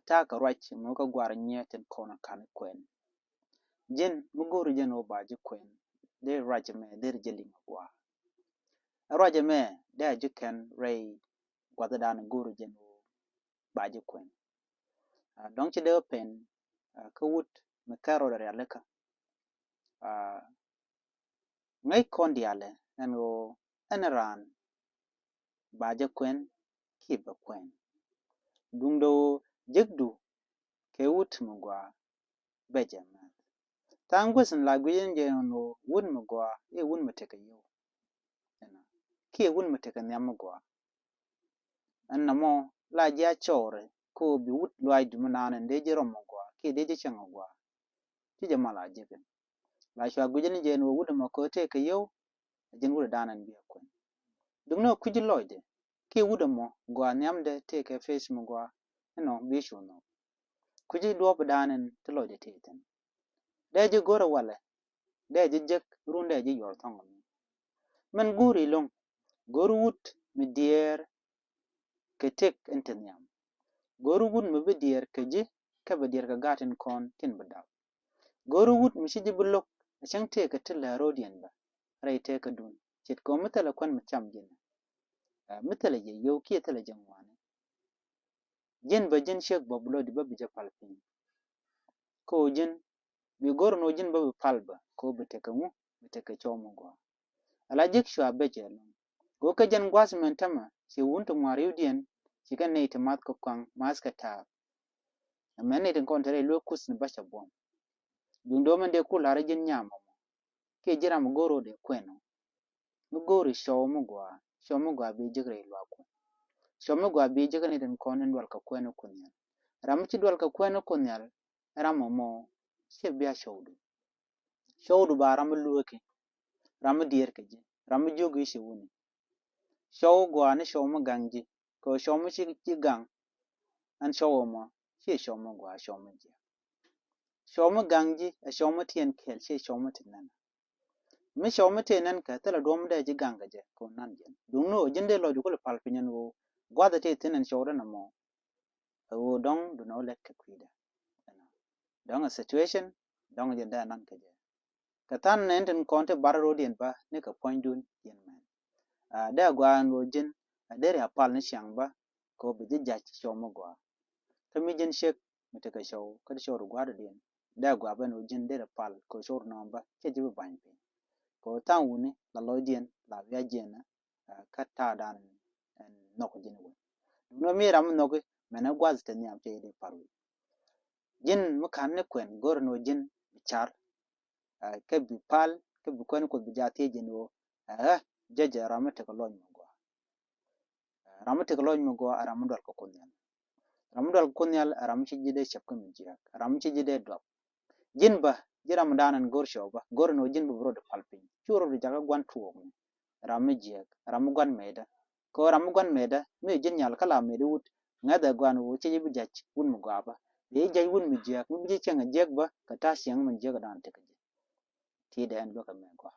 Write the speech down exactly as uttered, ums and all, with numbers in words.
Ta̱a̱ kɛ ruac mɔ kä gua̱r nyiɛ tin kɔn ka̱n kuɛn. Ji̱n mi go̱o̱ri jɛn ɣöö ba ji̱ kuɛn, dee ruac mɛ dee ri jɛ liŋ a gɔaa. Ɛ ruac mɛ dee a ji̱ kɛn rɛy gua̱thdan go̱o̱ri jɛn ɣöö ba ji̱ kuɛn. Dɔ̱ŋ ci dee pen kä wut mi kɛn rɔɔdɛ rialikä. Ŋäc kɔn diaalɛ ɛn ɣöö ɛn raan ba jɛ kuɛn kiɛ bɛ kuɛn. Duundɛ ɣöö jekdu kɛ wut mi gɔaa bɛ jɛ mɛth. Tha̱a̱ŋ guäth in la guic in jɛ ɛn ɣöö wut mi gɔaa i̱ wut mi tekɛ yio̱w. Kiɛ wut mi tekɛ nhiam mi gɔaa. Ɛn nɔmɔ la ji̱ a cɔɔrɛ kä ɣöö bi wut luaacdu mi naan in dee ji̱ rɔm mi gɔaa kiɛ dee ji̱ cäŋ mi gɔaa. Ci jɛ mal a jek in. La cua guic in jɛ ɛn ɣöö wut ɛmɔ kɛ ɣöö tëëkɛ yio̱w. Ɛ ji̱n wut ɛ da̱a̱n ɛn bi a kuɛn. Duŋni ɛ kui̱ci lɔcdɛ kiɛ wut ɛmɔ gɔaa nhiamdɛ tëëkɛ pec mi gɔaa. Ɛnɔ bi cu nhɔk. Kui̱ci duɔ̱ɔ̱p ɛ da̱a̱n ɛn ti lɔcdɛ tëë thi̱n. Dee ji̱ go̱r ɛ walɛ. Dee ji̱ jek run dee ji̱ yuɔr thɔŋ ɛmɛ. Mɛn go̱o̱ri lo̱ŋ go̱r wut mi diɛɛr kɛ tëk in te nhiam. Go̱r wut mi bi diɛɛr kɛ ji̱ kä bi diɛɛr kɛ gaat in kɔn tin bi dap. Go̱r wut mi ci ji̱ bi lo̱k a cäŋ tëëkɛ ti lɛ ro̱o̱diɛn bä rɛy tëëkädun ce̱tkɛ mi thilɛ kuän mi cam ji̱n. Mi thilɛ jɛ yio̱w kiɛ thilɛ jɛ ŋuani. Ji̱n bä ji̱n ciek bä bi lo̱cdi bä bi jɛ pal piny. Kä ɣöö ji̱n bi go̱r ni ɣöö ji̱n bä bi pal bä kɛ ɣöö bi tekɛ ŋu bi tekɛ cɔw mi gɔaa. Ala jek cua bec ɛlɔ̱ŋ. Kɛ ɣöö kä jɛn gua̱a̱th mɛn tämɛ ci wun ti ŋua̱r riwdiɛn ci kɛ nɛy ti math kɛ kɔaŋ math kɛ ta̱a̱. Ɛmɛn nɛy ti kɔn te rɛy luek kuth ni bä cɛ buɔ̱m. Duundɛ ɣöö mɛn dee ku la̱r ji̱n nyam ɛmɔ kiɛ ji̱ ram mi go̱o̱r ɣöö dee kuɛn ɔ. Mi go̱o̱ri cɔw mi gɔaa, cɔw mi gɔaa bi jek rɛy luaak Kuɔth. Cɔw mi gɔaa bi jek ni tin kɔn in dual kɛ kuɛn Kuoth Nhial. Ram mi ci dual kɛ kuɛn Kuoth Nhial ram ɛmɔ ciɛ bia cɔwdu. Cɔwdu ba ram mi lueeki, ram mi diɛɛr kɛ ji̱, ram mi jiök i̱ ci wuni. Cɔw gɔaa ni cɔw mi gaŋ ji̱ kɛ cɔw mi ci ji̱ gaŋ. Ɛn cɔw ɛmɔ ciɛ cɔw mi gɔaa, cɔw mi jiɛk. Cɔw mi gaŋ ji̱ ɛ cɔw mi tiɛn kɛɛl ciɛ cɔw mi ti nɛn. Mi cɔw mi tëë nɛn kɛ thilɛ duɔ̱m dee ji̱ gaŋ kɛ jɛ kɛ ɣöö nan jɛn. Duŋni ɣöö ji̱n dee lɔcdu kulɛ pal piny ɛn ɣöö gua̱th ɛ tëë thi̱n ɛn cɔwdɛ nɔmɔ. Ɛ ɣöö dɔ̱ŋ dunɛ wä lɛt kɛ kui̱dɛ. Dɔ̱ŋ ɛ situation dɔ̱ŋ ji̱n dee nan kɛ jɛ. Kɛ tha̱a̱n nɛn tin kɔn ti bar ro̱o̱diɛn bä ni kɛ puɔ̱nydun yɛn mɛn. Dee a gɔaa ɛn ɣöö ji̱n a deri a pal ni ciaŋ bä kɛ ɣöö bi ji̱ jac cɔw mi gɔaa. Kä mi ji̱n ciek mi tekɛ cɔw kä ti cɔw ri gua̱a̱r dɔ̱diɛn. Dee a gɔaa bä ɛn ɣöö ji̱n deri pal kɛ ɣöö cɔw ri nɔmɔ bä cɛ ji̱ bi ba̱ny piny. Kɛ ɣöö tha̱a̱ŋ wuni la lɔcdiɛn la wiac jiɛn kä ta̱a̱ dan ɛn nhɔk ji̱n wä. Duundɛ mi ram mi nhɔki mɛn ɛ gua̱th te nhiam cɛ ji̱ dee par wi̱i̱. Ji̱n mi ka̱n ni kuɛn go̱r ɛn ɣöö ji̱n bi car. Kä bi pal kä bi kuɛn Kuoth bi jaa thiec jɛn ɣöö ɛ jɛ jɛ ram mi tekɛ lɔc mi gɔaa. Ram mi tekɛ lɔc mi gɔaa ɛ ram mi dual kɛ Kuoth Nhial. Ram mi dual kɛ Kuoth Nhial ɛ ram mi ci ji̱ dee cäp kä mi jiääk, ɛ ram mi ci ji̱ dee duap. Ji̱n bä ji̱ ram mi da̱a̱n ɛn go̱r cɔw bä go̱r ɛn ɣöö ji̱n bä bi rot pal piny cu rot jakä gua̱n tuɔɔk ni. Ram mi jiääk, ram mi gua̱n mëëdä. Kɛ ɣöö ram mi gua̱n mëëdä mi ji̱n nyal kä la mëëdä wut ŋäthɛ gɔaa ɛn ɣöö cɛ ji̱ bi jac wut mi gɔaa bä. Bi ji̱ jac wut mi jiääk mi bi ji̱ cieŋ a jiäk bä kɛ ta̱a̱ cieŋ min jiäk ɛ da̱a̱n tekɛ ji̱. Ti̱i̱dɛ ɛn luäk ɛmɛ gɔaa.